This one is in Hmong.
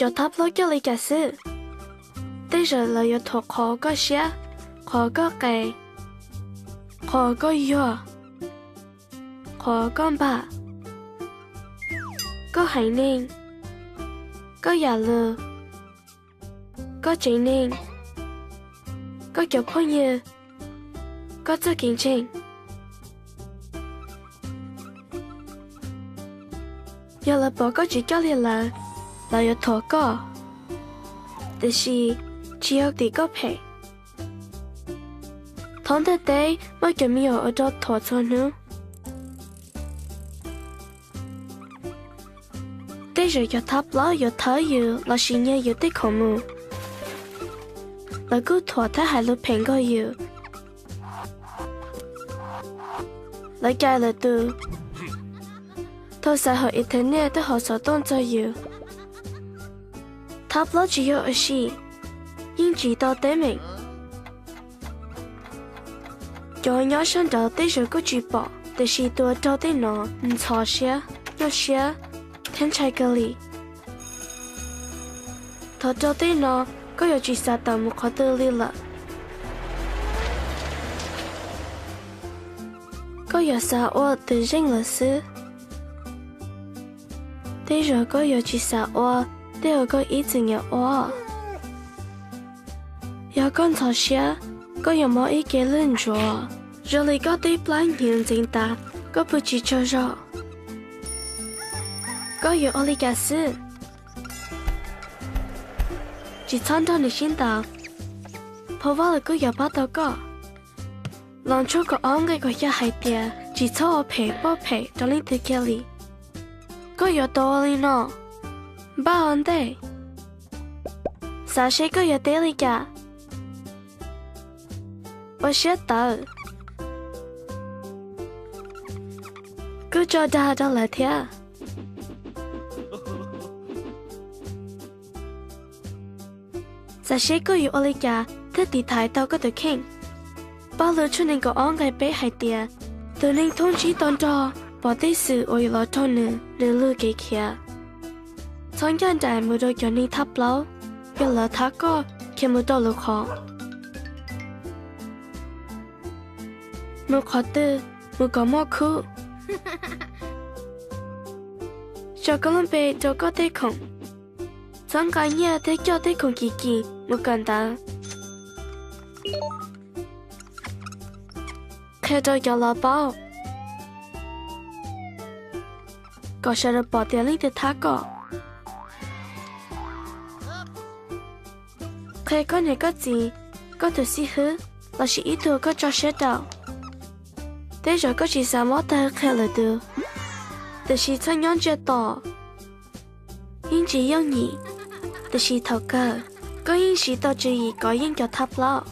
Cov thab plaub coj li cas xwb? Tej zaum lawv yuav thuam qhov koj siab, qhov koj qes, qhov koj yuag, qhov koj npam, koj haiv neeg, koj yam lus, koj tsev neeg, koj cov phooj ywg, koj txoj kev ntseeg. Yog lawv pom koj tsis coj li lawv, lawv yuav thuam koj, tiam sis tsis yog tim koj phem. Thoob ntiaj teb muaj cov me nyuam uas raug thuam txhua hnub. Tej zaum cov thab plaub yuav thawb yus los sis nyiag yus tej khoom mus. Lawv kuj thuam thiab hais lus phem nkaus yus. Lawv cais lwm tus, tau xaiv hauv internet thiab hauv xov tooj txog yus. Thab plaub tsis yog ua si, yeej tsim tau teeb meem. Cov nyob sab nraud tej zaum kuj tsis pom, tiam sis tus uas raug tej no ntxhov siab, nyuaj siab, thiab ntshai kawg li. Thaum raug tej no, koj yuav tsis xav tawm mus qhov twg li lawm. Koj yuav xav ua tus zeej lawm xwb. Tej zaum koj yuav tsis xav ua tej uas koj ib txwm nyiam ua. Yog koj ntxhov siab, koj yuav mob ib ce lwj ntsuav, zoo li koj tej plab hnyuv ntxeev tas, koj pw tsis tsaug zog. Koj yuav ua li cas xwb? Tsis txhob nrog nws sib ntaus. Phau Vaj Lug Kub yuav pab tau koj. Los tshuaj kaum ob nqe kaum xya hais tias tsis txhob ua phem pauj phem rau leej twg kiag li. Koj yuav tau ua li no, npaj ua ntej. Xav seb koj yuav teb li cas. Ua siab tawv. Kuj tso dag rau lawv thiab. Xav seb koj yuav ua li cas thiaj tiv thaiv tau koj tus kheej. Paj Lug Tshuaj nees nkaum ob nqe peb hais tias, tus neeg thoob ntsib tau nrog pom tej xwm uas yuav los raug nws, nws lug kev khiav. Txhob ncaj nraim mus rau cov neeg thab plaub, yog lawv thab koj khiav mus rau lwm qhov. Mus qhov twg, mus kom muaj khub. Tso koj lub npe rau koj tej khoom. Txhob nqa nyiaj thiab coj tej khoom kim kim mus kawm ntawv. Qhia rau cov laus paub, kom sawv daws pom tias leej twg thab koj. Qhia koj niam koj txiv, koj tus xib hwb, lossis ib tug koj tso siab rau. Tej zaum koj tsis xav mob tawg qhia lwm tus, tiam sis txhob nyob ntsia tos. Yeej tsis yooj yim, tiam sis thaum kawg koj yeej siv tau tswv yim kov yeej cov thab plaub.